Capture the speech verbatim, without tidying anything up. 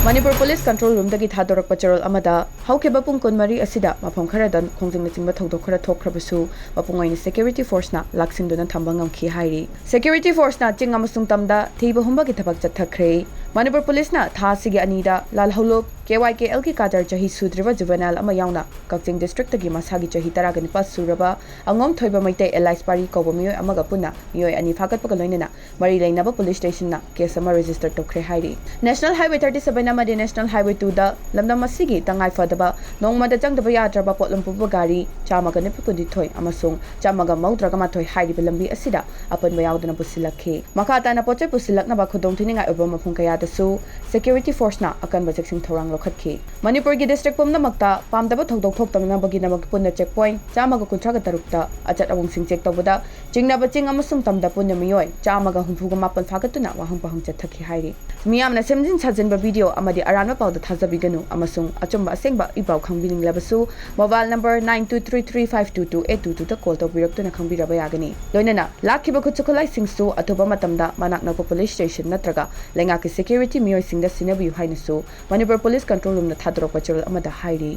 Manipur police control ꯔꯨꯝꯗꯒꯤ ꯊꯥꯗꯣꯔꯛꯄ ꯆꯦꯔꯣꯜ ꯑꯃꯗ, ꯍꯧꯈꯤꯕ ꯄꯨꯡ ꯀꯨꯟꯃꯔꯤ ꯑꯁꯤꯗ ꯃꯐꯝ ꯈꯔꯗ ꯈꯣꯡꯖꯪꯅꯆꯤꯡꯕ ꯊꯧꯗꯣꯛ ꯈꯔ ꯊꯣꯛꯈ꯭ꯔꯕꯁꯨ, ꯃꯄꯨꯡ ꯑꯣꯏꯅ ꯁꯦꯀ꯭ꯌꯨꯔꯤꯇꯤ ꯐꯣꯔꯁꯅ ꯂꯥꯛꯁꯤꯟꯗꯨꯅ ꯊꯝꯕ ꯉꯝꯈꯤ ꯍꯥꯏꯔꯤ꯫ ꯁꯦꯀ꯭ꯌꯨꯔꯤꯇꯤ ꯐꯣꯔꯁꯅ ꯆꯤꯡ ꯑꯃꯁꯨꯡ ꯇꯝꯗ ꯊꯤꯕ ꯍꯨꯝꯕꯒꯤ ꯊꯕꯛ ꯆꯠꯊꯈ꯭ꯔꯦ꯫ ꯃꯅꯤꯄꯨꯔ ꯄꯨꯂꯤꯁꯅ ꯊꯥ ꯑꯁꯤꯒꯤ ꯑꯅꯤꯗ ꯂꯥꯜꯍꯧꯂꯨꯞ ꯀꯦ ꯋꯥꯏ ꯀꯦ ꯑꯦꯜꯒꯤ ꯀꯥꯗꯔ ꯆꯍꯤ ꯁꯨꯗ꯭ꯔꯤꯕ ꯖꯨꯕꯦꯅꯥꯏꯜ ꯑꯃ ꯌꯥꯎꯅ ꯀꯛꯆꯤꯡ ꯗꯤꯁꯇ꯭ꯔꯤꯛꯇꯒꯤ ꯃꯁꯥꯒꯤ ꯆꯍꯤ ꯇꯔꯥꯒ ꯅꯤꯄꯥꯜ ꯁꯨꯔꯕ ꯑꯉꯣꯝ ꯊꯣꯏꯕ ꯃꯩꯇꯩ ꯑꯦꯂꯥꯏꯁ ꯄꯥꯔꯤ ꯀꯧꯕ ꯃꯤꯑꯣꯏ ꯑꯃꯒ ꯄꯨꯟꯅ ꯃꯤꯑꯣꯏ ꯑꯅꯤ ꯐꯥꯒꯠꯄꯒ ꯂꯣꯏꯅꯅ ꯃꯔꯤ ꯂꯩꯅꯕ ꯄꯨꯂꯤꯁ ꯁ꯭ꯇꯦꯁꯟꯅ ꯀꯦꯁ ꯑꯃ ꯔꯦꯖꯤꯁꯇꯔ ꯇꯧꯈ꯭ꯔꯦ ꯍꯥꯏꯔꯤ꯫ ꯅꯦꯁꯅꯦꯜ ꯍꯥꯏꯋꯦ ꯊꯥꯔꯇꯤ ꯁꯚꯦꯟ ꯑꯃꯗꯤ ꯅꯦꯁꯅꯦꯜ ꯍꯥꯏꯋꯦ ꯇꯨꯗ ꯂꯝꯗꯝ ꯑꯁꯤꯒꯤ ꯇꯉꯥꯏ ꯐꯗꯕ ꯅꯣꯡꯃꯗ ꯆꯪꯗꯕ ꯌꯥꯗ꯭ꯔꯕ ꯄꯣꯠꯂꯨꯝ ꯄꯨꯕ ꯒꯥꯔꯤ ꯆꯥꯝꯃꯒ ꯅꯤꯐꯨ ꯀꯨꯟꯅꯤꯊꯣꯏ ꯑꯃꯁꯨꯡ ꯆꯥꯝꯃꯒ ꯃꯧꯗ꯭ꯔꯥꯒ ꯃꯥꯊꯣꯏ ꯍꯥꯏꯔꯤꯕ ꯂꯝꯕꯤ ꯑꯁꯤꯗ ꯑꯄꯟꯕ ꯌꯥꯎꯗꯅ ꯄꯨꯁꯤꯜꯂꯛꯈꯤ꯫ ꯃꯈꯥ ꯇꯥꯅ ꯄꯣꯠꯆꯩ ꯄꯨꯁꯤꯜꯂꯛꯅꯕ ꯈꯨꯗꯣꯡꯊꯤꯅꯤꯡꯉꯥꯏ ꯑꯣꯏꯕ ꯃꯐꯝ ꯀꯌꯥꯗꯁꯨ ꯁꯦꯀ꯭ꯌꯨꯔꯤꯇꯤ ꯐꯣꯔꯁꯅ ꯑꯀꯟꯕ ꯆꯦꯛꯁꯤꯟ ꯊꯧꯔꯥꯡ ꯂꯧꯈꯠꯈꯤ꯫ ꯃꯅꯤꯄꯨꯔꯒꯤ ꯗꯤꯁꯇ꯭ꯔꯤꯛ ꯄꯨꯝꯅꯃꯛꯇ ꯄꯥꯝꯗꯕ ꯊꯧꯗꯣꯛ ꯊꯣꯛꯇꯅꯕꯒꯤꯗꯃꯛ ꯄꯨꯟꯅ ꯆꯦꯛ ꯄꯣꯏꯟꯠ ꯆꯥꯝꯃꯒ ꯀꯨꯟꯊ꯭ꯔꯥꯒ ꯇꯔꯨꯛꯇ ꯑꯆꯠ ꯑꯋꯣꯡꯁꯤꯡ ꯆꯦꯛ ꯇꯧꯕꯗ ꯆꯤꯡꯅꯕ ꯆꯤꯡ ꯑꯃꯁꯨꯡ ꯇꯝꯗ ꯄꯨꯟꯅ ꯃꯤꯑꯣꯏ ꯆꯥꯝꯃꯒ ꯍꯨꯝꯐꯨꯒ ꯃꯥꯄꯟ ꯐꯥꯒꯠꯇꯨꯅ ꯋꯥꯍꯪ ꯄꯥꯎꯍꯪ ꯆꯠꯊꯈꯤ ꯍꯥꯏꯔꯤ꯫ ꯃꯤꯌꯥꯝꯅ ꯁꯦꯝꯖꯤꯟ ꯁꯥꯖꯤꯟꯕ ꯚꯤꯗꯤꯑꯣ ꯑꯃꯗꯤ ꯑꯔꯥꯟꯕ ꯄꯥꯎꯗ ꯊꯥꯖꯕꯤꯒꯅꯨ ꯑꯃꯁꯨꯡ ꯑꯆꯨꯝꯕ ꯑꯁꯦꯡꯕ ꯏ ꯄꯥꯎ ꯈꯪꯕꯤꯅꯤꯡꯂꯕꯁꯨ mobile number nine two three three five two two eight two two ꯗ ꯀꯣꯜ ꯇꯧꯕꯤꯔꯛꯇꯨꯅ ꯈꯪꯕꯤꯔꯕ ꯌꯥꯒꯅꯤ꯫ ꯂꯣꯏꯅꯅ ꯂꯥꯛꯈꯤꯕ ꯈꯨꯠꯁꯨ ꯈꯨꯠꯂꯥꯏꯁꯤꯡꯁꯨ ꯑꯊꯨꯕ ꯃꯇꯝꯗ ꯃꯅꯥꯛ ꯅꯛꯄ ꯄꯨꯂꯤꯁ ꯁ꯭ꯇꯦꯁꯟ ꯅꯠꯇ꯭ꯔꯒ ꯂꯩꯉꯥꯛꯀꯤ ꯁꯦꯀ꯭ꯌꯨꯔꯤꯇꯤ ꯃꯤꯑꯣꯏꯁꯤꯡꯗ ꯁꯤꯟꯅꯕꯤꯌꯨ ꯍꯥꯏꯅꯁꯨ ꯃꯅꯤꯄꯨꯔ ꯄꯨꯂꯤꯁ ꯀꯟꯇ꯭ꯔꯣꯜ ꯔꯨꯝꯅ ꯊꯥꯗꯣꯔꯛꯄ ꯆꯦꯔꯣꯜ ꯑꯃꯗ ꯍꯥꯏꯔꯤ꯫